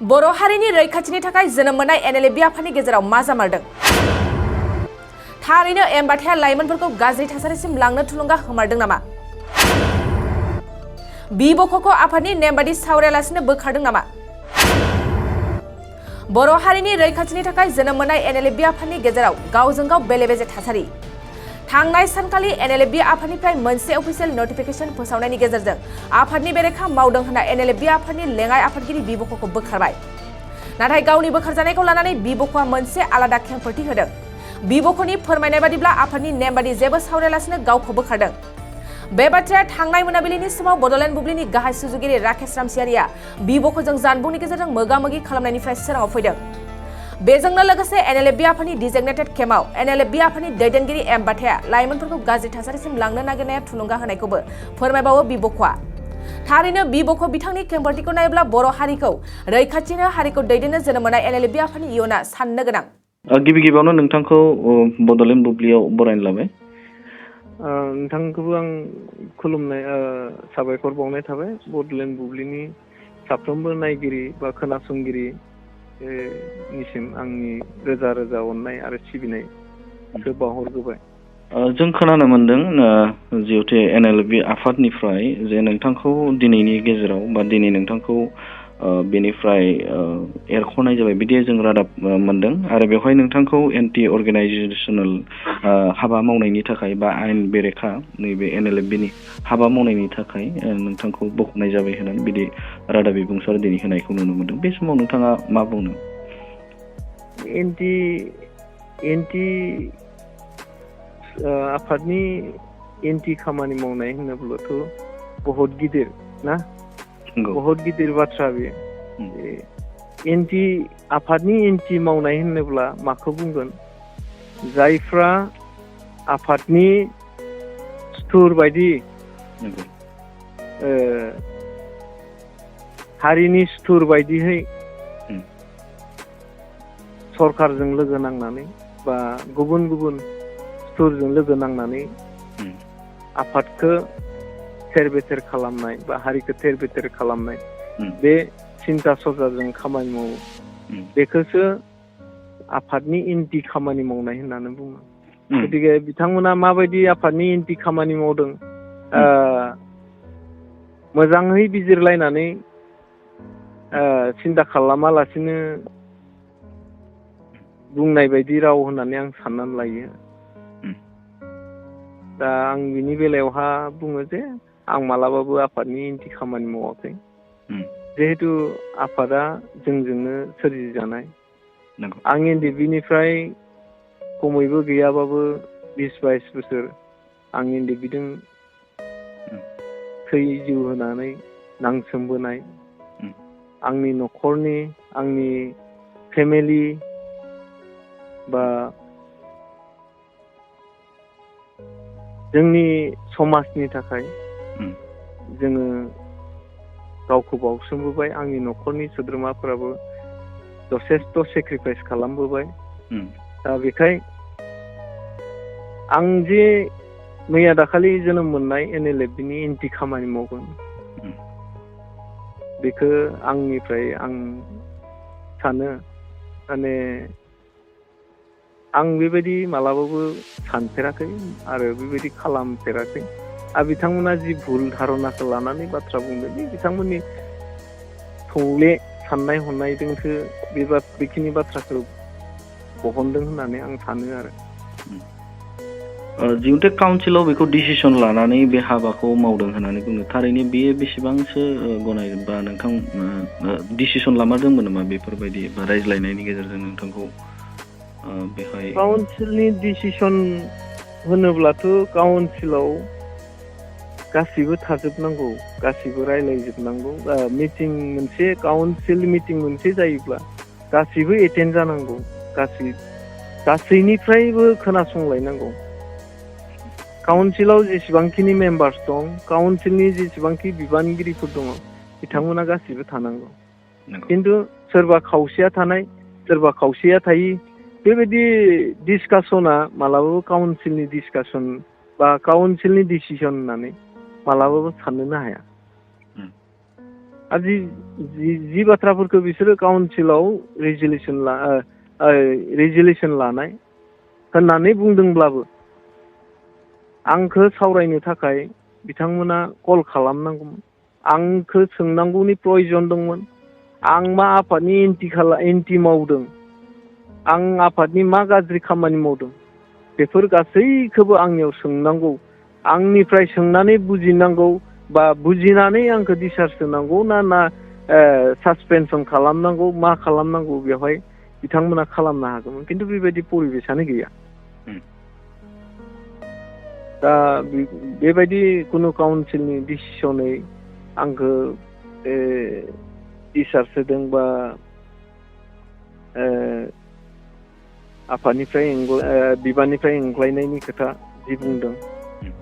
बर' हारिनि रैखाथिनि थाखाय जोनोम मोननाय एनएलएफबि आफादनि गेजेराव मा जामारदों? थारैनो एमबाथाया लाइमोनफोरखौ गाज्रि थासारिसिम लांनो थुलुंगा होमारदों नामा? बक'खौ आफादनि नेमबादि सावरायालासिनो बोखारदों नामा? बर' हारिनि रैखाथिनि थाखाय जोनोम मोननाय एनएलएफबि आफादनि गेजेराव गावजों गाव बेले-बेजे थासारि। थांनाय सानखालि एनएलएफबि आफादनिफ्राय मोनसे अफिसियेल नटिफिकेशन फोसावनायनि गेजेरजों आफादनि बेरेखा मावदों होनना एनएलएफबि आफादनि लेङाइ आफादगिरि बक'खौ बोखारबाय। नाथाय गावनि बोखारजानायखौ लानानै बक'आ मोनसे आलादा खेंफोरथि होदों। बक'नि फोरमायनाय बादिब्ला आफादनि नेमबादि जेबो सावरायालासिनो गावखौ बोखारदों। बे बाथ्राया थांनाय मोनाबिलिनि समाव बड'लेण्ड बुब्लिनि गाहाय सुजुगिरि राकेश रामसियारिया बक'जों जानबुंनि गेजेरजों मोगा-मोगि खालामनायनिफ्राय सोराङाव फैदों। बेजोंनो लोगोसे एनएलएफबि आफादनि डिजिगनेटेड केम्पआव एनएलएफबि आफादनि दैदेनगिरि एमबाथाया लाइमोनफोरखौ गाज्रि थासारिसिम लांनो नागिरनाया थुलुंगा होनायखौबो फोरमायबावो बक'आ। थारैनो बक' बिथांनि खेंफोरथिखौ नायोब्ला बर' हारिखौ रैखाथिनो हारिखौ दैदेननो जोनोम मोननाय एनएलएफबि आफादनि इयुना साननो गोनां। गिबियावनो नोंथांखौ बड'लेण्ड बुब्लियाव बरायनो लाबाय। नोंथांखौबो आं खुलुमनाय साबायखर बावनाय थाबाय। बड'लेण्ड बुब्लिनि साफ्रोमबो नायगिरि बा खोनासंगिरि निसिम आंनि रोजा रोजा अननाय आरो सिबिनायखौ बावहरग्रोबाय। जों खोनानो मोनदों जिहेतु एनएलएफबि आफादनिफ्राय जे नोंथांखौ दिनैनि गेजेराव बा दिनै नोंथांखौ बेनिफ्राय एरख'नाय जाबाय बिदि जों रादाब मोनदों आरो बेवहाय नोंथांखौ एन्टि अर्गेनाइजेसनेल हाबा मावनायनि थाखाय बा आयेन बेरेखा नैबे एनएलएफबिनि हाबा मावनायनि थाखाय नोंथांखौ बख'नाय जाबाय होननानै बिदि रादाब बिबुंसार दिनै होनायखौ नुनो मोनदों। बे समाव नोंथाङा मा बुंनो? एन्टि आफादनि एन्टि खामानि मावनाय होनोब्लाथ' बहुत गिदिर ना, बहुत गिदिर बाथ्रा बेयो। एन्टि आफादनि एन्टि मावनाय होनोब्ला माखौ बुंगोन? जायफ्रा आफादनि सुथुर बायदि हारिनि सुथुर बायदिहै सरकारजों लोगो नांनानै बा गुबुन गुबुन सुथुरजों लोगो नांनानै आफादखौ थेर-बेथेर खालामनाय बा हारिखौ थेर-बेथेर खालामनाय बे सिन्था सरजाजों खामानि मावो। बेखौसो आफादनि एन्टि खामानि मावनाय होननानै बुङो। गतिके बिथांमोना माबायदि आफादनि एन्टि खामानि मावदों मोजाङै बिजिरलायनानै सिन्था खालामालासिनो बुंनाय बायदि राव होननानै आं साननानै लायो। दा आं बिनि बेलायावहा बुङो जे आं मालाबाबो आफादनि एन्टि खामानि मावाखै। जिहेतु आफादा जोंजोंनो सोरजिजानाय। आं एनडिएफबिनिफ्राय खमैबो गैयाबाबो 20-22 बोसोर आं एनडिएफबिजों थै जिउ होनानै नांसोमबोनाय। आंनि न'खरनि, आंनि फेमिलि बा जोंनि समाजनि थाखाय जोङो गावखौ बावसोमबोबाय। आंनि न'खरनि सोद्रोमाफोराबो जथेस्थ' सेक्रिफाइस खालामबोबाय। दा बेखाय आं जे मैया दाखालि जोनोम मोननाय एनएलएफबिनि एन्टि खामानि मावगोन बेखौ आंनिफ्राय आं सानो माने आं बेबायदि मालाबाबो सानफेराखै आरो बेबायदि खालामफेराखै। आरो बिथांमोना जि भुल धारनाखौ लानानै बाथ्रा बुंदों बे बिथांमोननि थौले साननाय हनायजोंसो बेखिनि बाथ्राखौ बहनदों होननानै आं सानो आरो। जिहेतु काउन्सिलाव बेखौ डिसिसन लानानै बे हाबाखौ मावदों होननानै बुङो, थारैनो बेयो बेसेबांसो गनाय बा नोंथां डिसिसन लामारदोंमोन नामा बेफोरबायदि बा रायज्लायनायनि गेजेरजों नोंथांखौ बेहाय? काउन्सिलनि डिसिसन होनोब्लाथ' काउन्सिलाव गासिबो थाजोबनांगौ, गासिबो रायज्लायजोबनांगौ। मिटिं मोनसे, काउन्सिल मिटिं मोनसे जायोब्ला गासिबो एटेन्ड जानांगौ, गासैनिफ्रायबो खोनासंलायनांगौ। काउन्सिलाव जेसेबांखिनि मेम्बार्स दं, काउन्सिलनि जेसेबांखि बिबानगिरिफोर दङ बिथांमोना गासिबो थानांगौ। खिन्थु सोरबा खावसेया थानाय, सोरबा खावसेया थायि बेबायदि डिसकासना मालाबाबो काउन्सिलनि डिसकासन बा काउन्सिलनि डिसिसन होननानै मालाबाबो साननोनो हाया। आरो जि बाथ्राफोरखौ बिसोरो काउन्सिलाव रेजुलेसन लानाय होननानै बुंदोंब्लाबो आंखौ सावरायनो थाखाय बिथांमोना कल खालामनांगौमोन, आंखौ सोंनांगौनि प्रयजन दंमोन। आं मा आफादनि एन्टि मावदों, आं आफादनि मा गाज्रि खामानि मावदों, बेफोर गासैखौबो आंनियाव सोंनांगौ, आंनिफ्राय सोंनानै बुजिनांगौ बा बुजिनानै आंखौ डिसार्ज होनांगौ ना सासपेनसन खालामनांगौ, मा खालामनांगौ बेवहाय बिथांमोना खालामनो हागौमोन, खिन्थु बेबायदि परिबेसानो गैया। दा बेबायदि कुनु काउन्सिलनि डिसिसनै आंखौ डिसार्ज होदों बा आफादनिफ्राय बिबाननिफ्राय एंग्लायनायनि खोथा जि बुंदों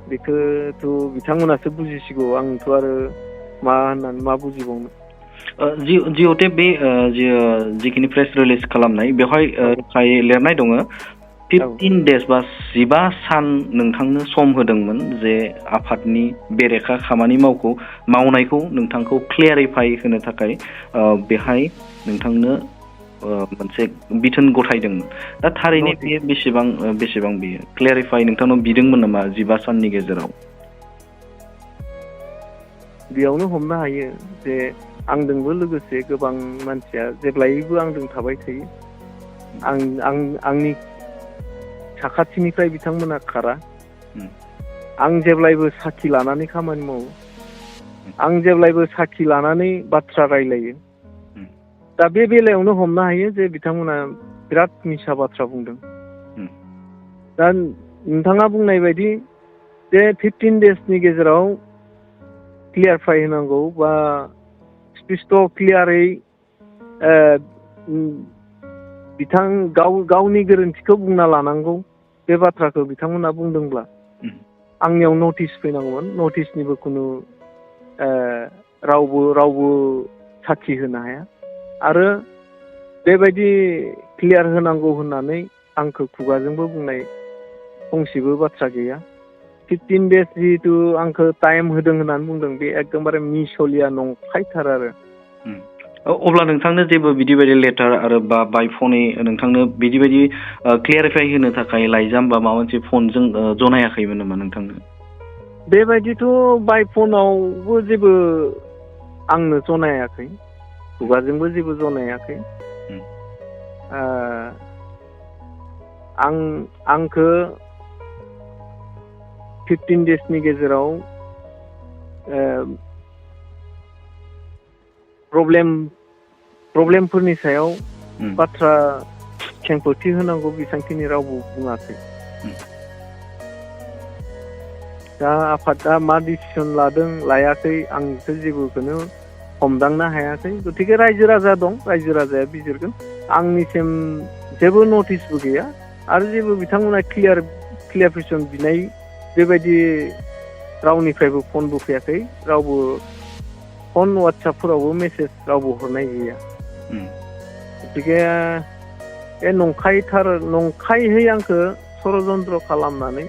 बेखौथ' बिथांमोनासो बुजिसिगौ, आंथ' आरो मा होननानै मा बुजिबावनो। जिहते बे जिखिनि प्रेस रिलिज खालामनाय बेवहाय लिरनाय दङ 15 डेज बा 15 सान नोंथांनो सम होदोंमोन जे आफादनि बेरेखा खामानि मावनायखौ नोंथांखौ क्लियारिफाइ होनो थाखाय बेहाय नोंथांनो मोनसे बिथोन गथायदोंमोन। दा थारैनो बेयो बेसेबां बेयो क्लियारिफाइ नोंथांनाव बिदोंमोन नामा 15 साननि गेजेराव? बेयावनो हमनो हायो जे आंजोंबो लोगोसे गोबां मानसिया जेब्लायबो आंजों थाबाय थायो, आंनि साखाथिनिफ्राय बिथांमोना खारा, आं जेब्लायबो साखि लानानै खामानि मावो, आं जेब्लायबो साखि लानानै बाथ्रा रायलायो। दा बे बेलायावनो हमनो हायो जे बिथांमोना बिराद मिसा बाथ्रा बुंदों। दा नोंथाङा बुंनाय बायदि जे 15 डेजनि गेजेराव क्लियारफाइ होनांगौ बा स्पष्ट क्लियारै गावनि गोरोन्थिखौ बुंना लानांगौ, बे बाथ्राखौ बिथांमोना बुंदोंब्ला आंनियाव नटिस फैनांगौमोन। नटिसनिबो खुनु रावबो साखि होनो हाया आरो बेबायदि क्लियार होनांगौ होननानै आंखौ खुगाजोंबो बुंनाय फंसेबो बाथ्रा गैया। 15 डेज जिहेतु आंखौ टाइम होदों होननानै बुंदों, बे एकदमबारे मिसलिया नंखायथार आरो। अब्ला नोंथांनो जेबो बिदि बायदि लेटार आरो बा बाय फनै नोंथांनो बिदि बायदि क्लियारिफाइ होनो थाखाय लाइजाम बा माबा मोनसे फनजों जनायाखैमोन नामा नोंथांनो? बेबायदिथ' बाय फनावबो जेबो आंनो जनायाखै, खुगाजोंबो जेबो जनायाखै। आंखौ 15 डेजनि गेजेराव प्रब्लेमफोरनि सायाव बाथ्रा खेंफोरथि होनांगौ बेसेबांखिनि रावबो बुङाखै। दा आफादा मा डिसिसन लादों लायाखै आंथ' जेबोखौनो हमदांनो हायाखै। गतिके रायजो राजा दं, रायजो राजाया बिजिरगोन। आंनिसिम जेबो नटिसबो गैया आरो जेबो बिथांमोना क्लियारफिकेसन बिनाय बेबायदि रावनिफ्रायबो फनबो फैयाखै, रावबो फन वाट्सएपफोरावबो मेसेज रावबो हरनाय गैया। गतिके नंखायहै आंखौ षड़यन्त्र खालामनानै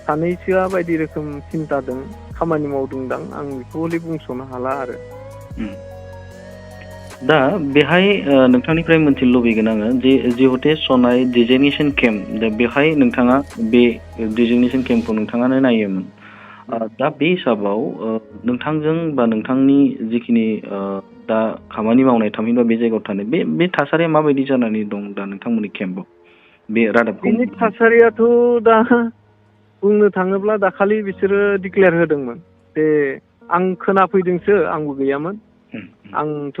सानैसोआ बायदि रोखोम सिन्ताजों खामानि मावदोंदां, आं बेखौ हले बुंस'नो हाला आरो। दा बेहाय नोंथांनिफ्राय मोनथिनो लुबैगोन आङो जे जिहते सनाय डिजिगनेसन केम्प, दा बेहाय नोंथाङा बे डिजिगनेसन केम्पखौ नोंथाङानो नायोमोन। दा बे हिसाबाव नोंथांजों बा नोंथांनि जिखिनि दा खामानि मावनाय थामहिनबा बे जायगायाव थानाय बे थासारिया माबायदि जानानै दं दा नोंथांमोननि केम्पआव? बे रादाबखौ बेनि थासारियाथ' दा बुंनो थाङोब्ला दाखालि बिसोरो डिक्लेयार होदोंमोन जे आं खोनाफैदोंसो, आंबो गैयामोन। आंथ'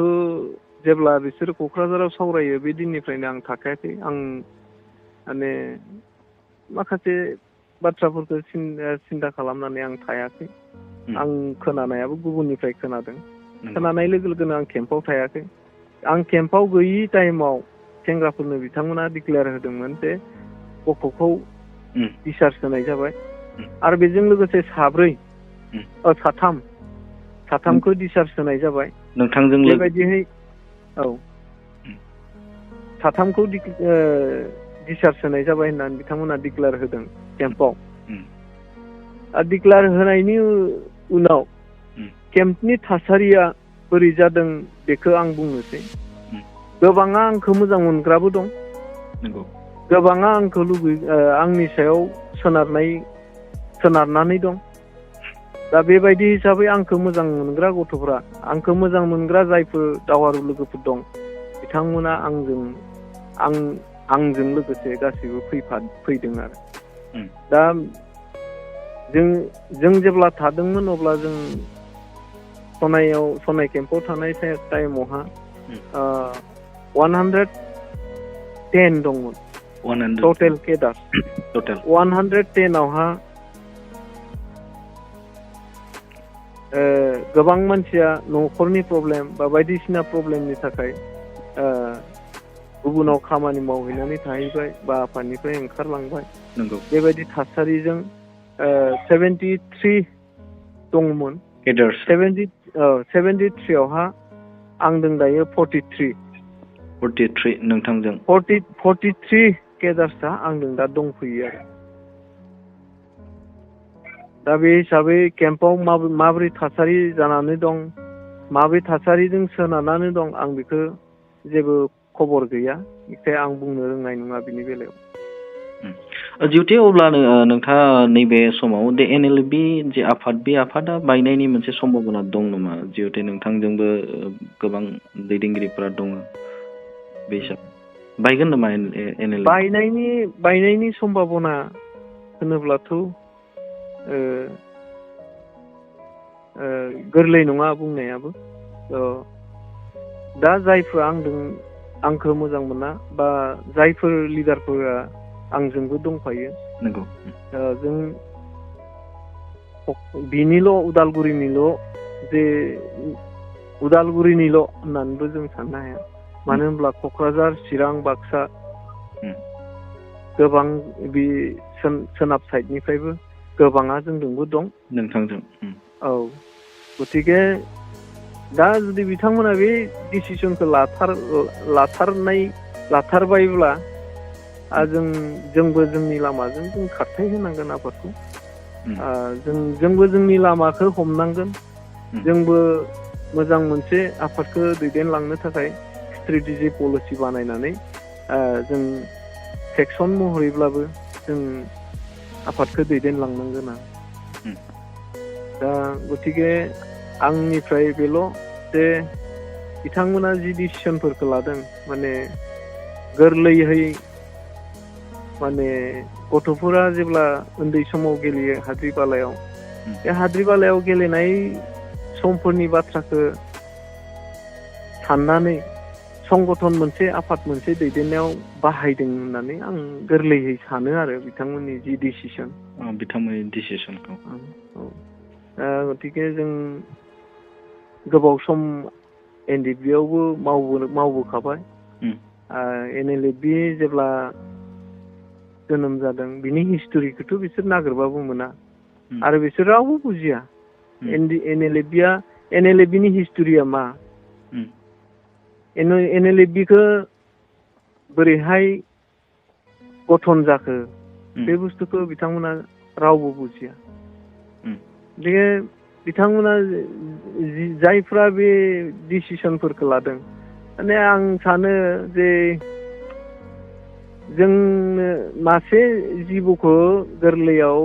जेब्ला बिसोरो क'क्राझाराव सावरायो बे दिननिफ्रायनो आं थाखायाखै। आं माने माखासे बाथ्राफोरखौ सिन्था खालामनानै आं थायाखै। आं खोनानायाबो गुबुननिफ्राय खोनादों, खोनानाय लोगो लोगोनो आं केम्पआव थायाखै। आं केम्पआव गैयि टाइमाव सेंग्राफोरनो बिथांमोना डिक्लेयार होदोंमोन जे बक'खौ डिसार्ज होनाय जाबाय आरो बेजों लोगोसे साथामखौ डिसार्ज होनाय जाबाय। नोंथांजों बेबायदिहै साथामखौ डिसार्ज होनाय जाबाय होननानै बिथांमोना डिक्लेयार होदों केम्पआव। डिक्लेयार होनायनि उनाव केम्पनि थासारिया बोरै जादों बेखौ आं बुंनोसै। गोबाङा आंखौ मोजां मोनग्राबो दं, गोबाङा आंखौ आंनि सायाव सोनारनानै दं। दा बेबायदि हिसाबै आंखौ मोजां मोनग्रा गथ'फ्रा, आंखौ मोजां मोनग्रा जायफोर दावहारु लोगोफोर दं, बिथांमोना आंजों लोगोसे गासैबो फैदों आरो। दा जों जेब्ला थादोंमोन अब्ला जों सनाय केम्पआव थानाय टाइमावहा 110 दंमोन टटेल केडार। 110आवहा गोबां मानसिया न'खरनि प्रब्लेम बा बायदिसिना प्रब्लेमनि थाखाय गुबुनाव खामानि मावहैनानै थाहैबाय बा आफादनिफ्राय ओंखारलांबाय। बेबायदि थासारिजों 73 दंमोन। 73आवहा आं दं दायो 43 नोंथांजों 43 केडार्सआ आंजों दा दंफैयो आरो। दा बे हिसाबै केम्पआव माबोरै थासारि जानानै दं, माबोरै थासारिजों सोनारनानै दं, आं बेखौ जेबो खबर गैया, बेखाय आं बुंनो रोंनाय नङा बिनि बेलायाव। जिहेतु अब्लानो नोंथाङा नैबे समाव NLFB जे आफाद, बे आफादा बायनायनि मोनसे सम्भाबना दं नामा? जिहेतु नोंथांजोंबो गोबां दैदेनगिरिफोरा दङ, बे हिसाबै बायगोन नामा NLFB? बायनायनि सम्भाबना होनोब्लाथ' गोरलै नङा बुंनायाबो। दा जायफोर आंखौ मोजां मोना बा जायफोर लिडारफोरा आंजोंबो दंफायो, जों बिनिल' उदालगुरिनिल' होननानैबो जों साननो हाया। मानो होनब्ला क'क्राझार, चिरां, बाक्सा गोबां बे सोनाब साइडनिफ्रायबो गोबाङा जोंजोंबो दं नोंथांजों। औ, गतिके दा जुदि बिथांमोना बे डिसिसनखौ लाथारबायब्ला जोंबो जोंनि लामाजों जों खारथाय होनांगोन आफादखौ। जोंबो जोंनि लामाखौ हमनांगोन। जोंबो मोजां मोनसे आफादखौ दैदेनलांनो थाखाय स्ट्रेटेजि पलिसि बानायनानै जों सेक्सन महरैब्लाबो जों आफादखौ दैदेनलांनांगोन आं। दा गतिके आंनिफ्राय बेल' जे बिथांमोना जि डिसिसनफोरखौ लादों, माने गोरलैयै माने गथ'फोरा जेब्ला उन्दै समाव गेलेयो हाद्रि बालायाव, बे हाद्रि बालायाव गेलेनाय समफोरनि बाथ्राखौ साननानै संगठन मोनसे, आफाद मोनसे दैदेननायाव बाहायदों होननानै आं गोरलैयै सानो आरो बिथांमोननि जि डिसिसन। बिथांमोननि डिसिसनखौ। गतिके जों गोबाव सम NLFBआवबो मावबोखाबाय। NLFB जेब्ला जोनोम जादों बिनि हिस्ट'रिखौथ' बिसोर नागिरबाबो मोना, आरो बिसोर रावबो बुजिया NLFBनि हिस्ट'रिया मा, NLFBखौ बोरैहाय गठन जाखो, बे बुस्थुखौ बिथांमोना रावबो बुजिया। बे बिथांमोना जायफ्रा बे डिसिसनफोरखौ लादों, माने आं सानो जे जोंनो मासे जिबौखौ गोरलैयाव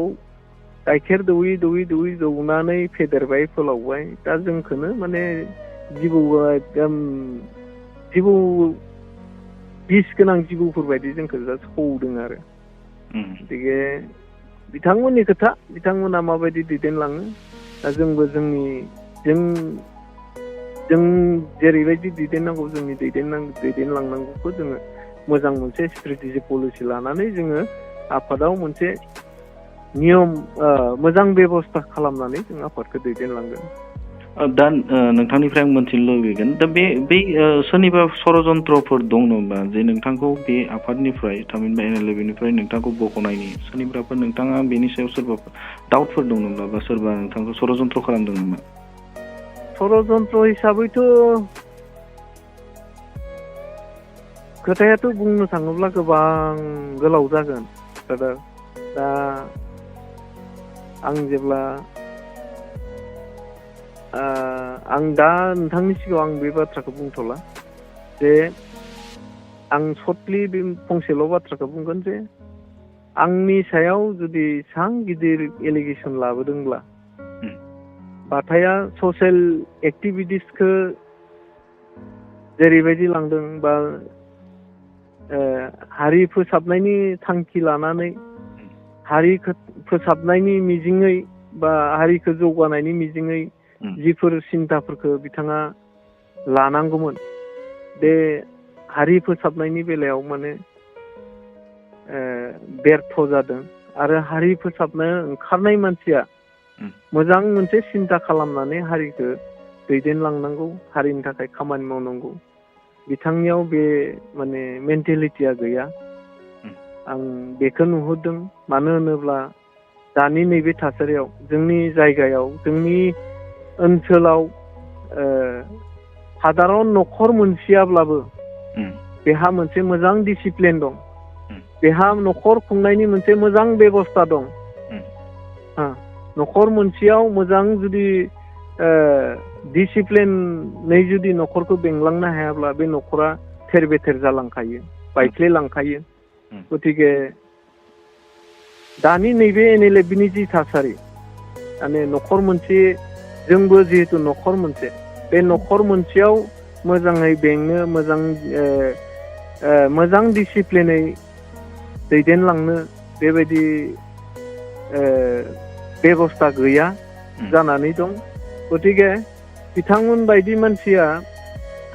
गाइखेर दौनानै फेदेरबाय, फोलावबाय। दा जोंखौनो माने बिस गोनां जिबौफोर बायदि जोंखौ सौदों आरो। गतिके बिथांमोननि खोथा, बिथांमोना माबायदि दैदेनलाङो। दा जोंबो जों जेरैबायदि दैदेननांगौ, जोंनि दैदेनलांनांगौखौ जोङो मोजां मोनसे स्ट्रेटेजि पलिसि लानानै जोङो आफादाव मोनसे नियम, मोजां बेबस्था खालामनानै जों आफादखौ दैदेनलांगोन। दा नोंथांनिफ्राय आं मोनथिनो लुबैगोन, दा बे सोरनिबा षड़यन्त्रफोर दं नामा जे नोंथांखौ बे आफादनिफ्राय, थामहिनबा NLFBनिफ्राय नोंथांखौ बख'नायनि सोरनिबाफोर, नोंथाङा बेनि सायाव सोरबाफोर डाउटफोर दं नामा, बा सोरबा नोंथांखौ षड़यन्त्र खालामदों नामा? षड़यन्त्र हिसाबैथ' खोथायाथ' बुंनो थाङोब्ला गोबां गोलाव जागोन। दा आं जेब्ला आं दा नोंथांनि सिगाङाव आं बे बाथ्राखौ बुंथ'ला जे आं सर्टलि बे फंसेल' बाथ्राखौ बुंगोन जे आंनि सायाव जुदि एसां गिदिर एलिगेसन लाबोदोंब्ला बाथाया ससियेल एक्टिभिटिसखौ जेरैबायदि लांदों बा हारि फोसाबनायनि थांखि लानानै हारि फोसाबनायनि मिजिङै बा हारिखौ जौगानायनि मिजिङै जिफोर सिन्थाफोरखौ बिथाङा लानांगौमोन बे हारि फोसाबनायनि बेलायाव माने बेर्थ जादों आरो हारि फोसाबनो ओंखारनाय मानसिया मोजां मोनसे सिन्था खालामनानै हारिखौ दैदेनलांनांगौ हारिनि थाखाय खामानि मावनांगौ बिथांनियाव बे माने मेन्टेलिटिया गैया आं बेखौ नुहुरदों मानो होनोब्ला दानि नैबे थासारियाव जोंनि जायगायाव जोंनि ओनसोलाव सादारन न'खर मोनसेयाब्लाबो बेहा मोनसे मोजां डिसिप्लिन दं बेहा न'खर खुंनायनि मोनसे मोजां बेबस्था दं न'खर मोनसेयाव मोजां जुदि डिसिप्लिनै जुदि न'खरखौ बेंलांनो हायाब्ला बे न'खरा थेर बेथेर जालांखायो बायफ्लेलांखायो गतिके दानि नैबे एनएलएफबिनि जि थासारि माने न'खर मोनसे जोंबो जिहेतु न'खर मोनसे बे न'खर मोनसेयाव मोजाङै बेंनो मोजां डिसिप्लिनै दैदेनलांनो बेबायदि बेबस्था गैया जानानै दं गतिके बिथांमोन बायदि मानसिया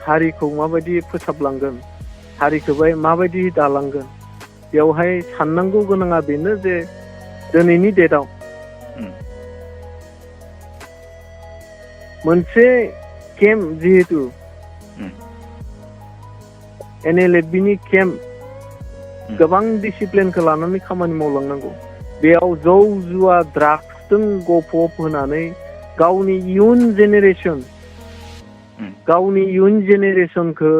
हारिखौ माबायदि फोसाबलांगोन हारिखौ माबायदि दालांगोन बेवहाय साननांगौ गोनाङा बेनो जे दिनैनि डेटआव मोनसे केम्प जिहेतु एनएलएफबिनि केम्प गोबां डिसिप्लिनखौ लानानै खामानि मावलांनांगौ बेयाव जौ जुवा ड्राग्सजों गफब होनानै गावनि इयुन जेनेरेसनखौ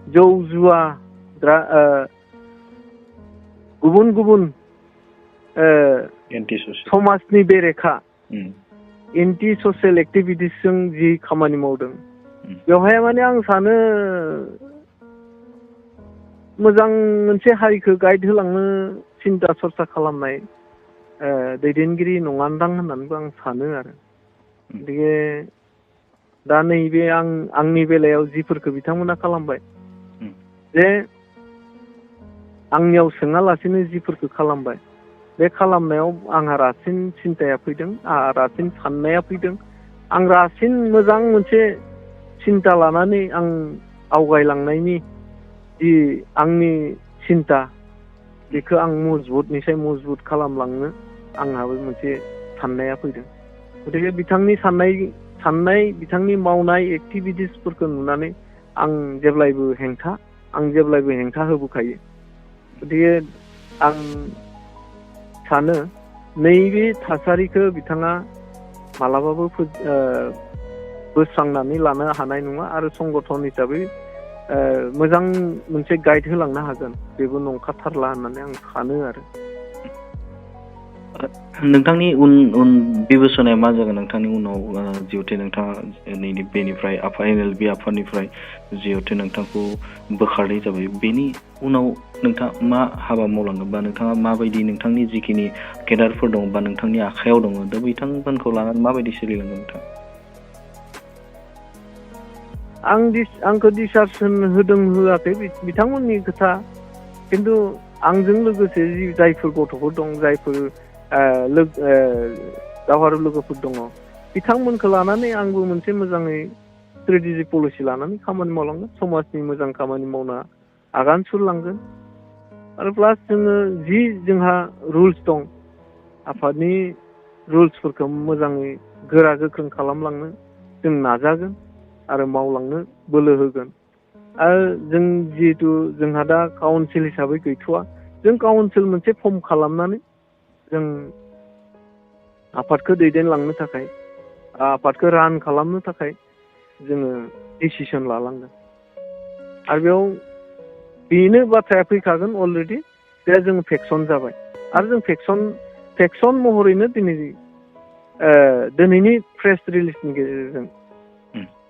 जौ जुवा गुबुन गुबुन समाजनि बेरेखा एन्टि ससियेल एक्टिभिटिसजों जि खामानि मावदों बेवहाय माने आं सानो मोजां मोनसे हारिखौ गाइड होलांनो सिन्था सरसा खालामनाय दैदेनगिरि नङानदां होननानैबो आं सानो आरो गतिके दा नैबे आंनि बेलायाव जिफोरखौ बिथांमोना खालामबाय जे आंनियाव सोङालासिनो जिफोरखौ खालामबाय बे खालामनायाव आंहा रासिन सिन्थाया फैदों आंहा रासिन साननाया फैदों आं रासिन मोजां मोनसे सिन्था लानानै आं आवगायलांनायनि जि आंनि सिन्था बेखौ आं मजबुतनिफ्राय मजबुत खालामलांनो आंहाबो मोनसे साननाया फैदों गतिके बिथांनि साननाय बिथांनि मावनाय एक्टिभिटिसफोरखौ नुनानै आं जेब्लायबो हेंथा होबोखायो गतिके आं सानो नैबे थासारिखौ बिथाङा मालाबाबो बोस्रांनानै लानो हानाय नङा आरो संगठन हिसाबै मोजां मोनसे गाइड होलांनो हागोन बेबो नंखाथारला होननानै आं सानो आरो नोंथांनि उन बिबसनाया मा जागोन नोंथांनि उनाव जिहेतु नोंथाङा बेनिफ्राय एनएलबि आफादनिफ्राय जिहेतु नोंथांखौ बोखारनाय जाबाय बेनि उनाव नोंथाङा मा हाबा मावलांगोन बा नोंथाङा माबायदि नोंथांनि जिखिनि केडारफोर दं बा नोंथांनि आखायाव दङ दा बिथांमोनखौ लानानै माबायदि सोलिलांगोन नोंथां आंखौ डिसार्सन होदों होआखै बिथांमोननि खोथा खिन्थु आंजों लोगोसे जायफोर गथ'फोर दं जायफोर दावहारु लोगोफोर दङ बिथांमोनखौ लानानै आंबो मोनसे मोजाङै स्ट्रेटेजि पलिसि लानानै खामानि मावलांगोन समाजनि मोजां खामानि मावना आगान सुरलांगोन आरो प्लास जोंहा रुल्स दं आफादनि रुल्सफोरखौ मोजाङै गोरा गोख्रों खालामलांनो जों नाजागोन आरो मावलांनो बोलो होगोन आरो जों जिहेतु जोंहा दा काउन्सिल हिसाबै गैथ'वा जों काउन्सिल मोनसे फर्म खालामनानै जों आफादखौ दैदेनलांनो थाखाय आफादखौ रान खालामनो थाखाय जोङो डिसिसन लालांगोन आरो बेयाव बेनो बाथ्राया फैखागोन अलरेडि बे जों फेक्सन जाबाय आरो जों फेक्सन महरैनो दिनै दिनैनि प्रेस रिलिजनि गेजेरजों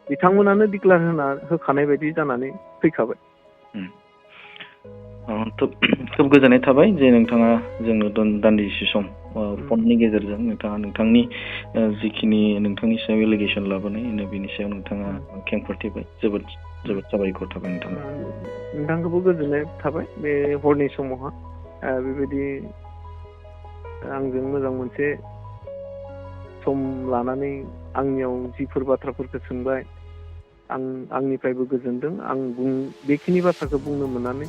बिथांमोनानो डिक्लेयार होखानाय बायदि जानानै फैखाबाय। खोब गोजोननाय थाबाय जे नोंथाङा जोंनो दान्दिसे सम फननि गेजेरजों नोंथाङा नोंथांनि जिखिनि नोंथांनि सायाव एलिगेसन लाबोनाय बेनि सायाव नोंथाङा खेंफोरथिबाय। जोबोद साबायखर थाबाय नोंथांखौबो गोजोननाय थाबाय बे हरनि समावहा बेबायदि आंजों मोजां मोनसे सम लानानै आंनियाव जिफोर बाथ्राफोरखौ सोंबाय आंनिफ्रायबो गोजोनदों। आं बेखिनि बाथ्राखौ बुंनो मोननानै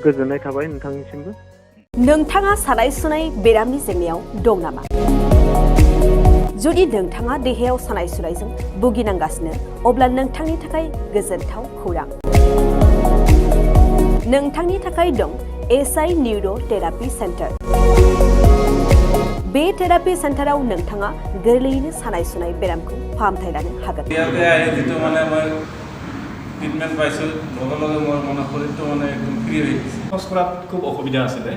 गोजोननाय थाबाय नोंथांनिसिमबो। नोंथाङा सानाय सुनाय बेरामनि जेंनायाव दं नामा? जुदि नोंथाङा देहायाव सानाय सुनायजों भुगिनांगासिनो अब्ला नोंथांनि थाखाय गोजोनथाव खौरां। नोंथांनि थाखाय दं एसआइ निउर' थेरापि सेन्टार। बे थेरापि सेन्टाराव नोंथाङा गोरलैयैनो सानाय सुनाय बेरामखौ फाहामथाय लानो हागोन। ট্ৰিটমেণ্ট পাইছোঁ লগে লগে মোৰ মনৰ শৰীৰটো মানে একদম ফ্ৰী হৈ গৈছে। খোজ কঢ়াত খুব অসুবিধা আছিলে।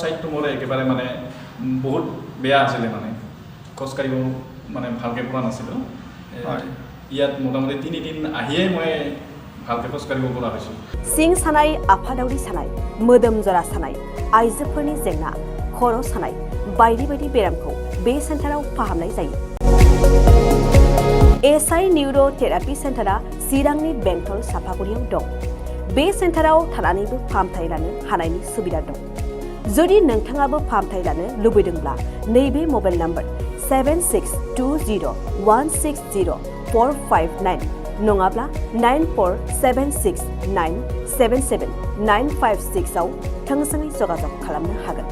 চাইডটো মোৰ একেবাৰে মানে বহুত বেয়া আছিলে, মানে খোজকাঢ়িব মানে ভালকৈ পৰা নাছিলোঁ। ইয়াত মোটামুটি 3 দিন আহিয়ে মই ভালকৈ খোজকাঢ়িব পৰা হৈছোঁ। सिं सानाय, आफादावरि सानाय, मोदोम जरा सानाय, आइजोफोरनि जेंना, खर' सानाय बायदि बायदि बेरामखौ बे सेन्टाराव फाहामनाय जायो। एसआइ निउर' थेरापि सेन्टारा चिरांनि बेंटल सापागुरियाव दं। बे सेन्टाराव थानानैबो फाहामथाय लानो हानायनि सुबिदा दं। जुदि नोंथाङाबो फाहामथाय लानो लुबैदोंब्ला नैबे मबाइल नाम्बार 7620160459 नङाब्ला 9476977956 आव थोंजोङै जगाजग खालामनो हागोन।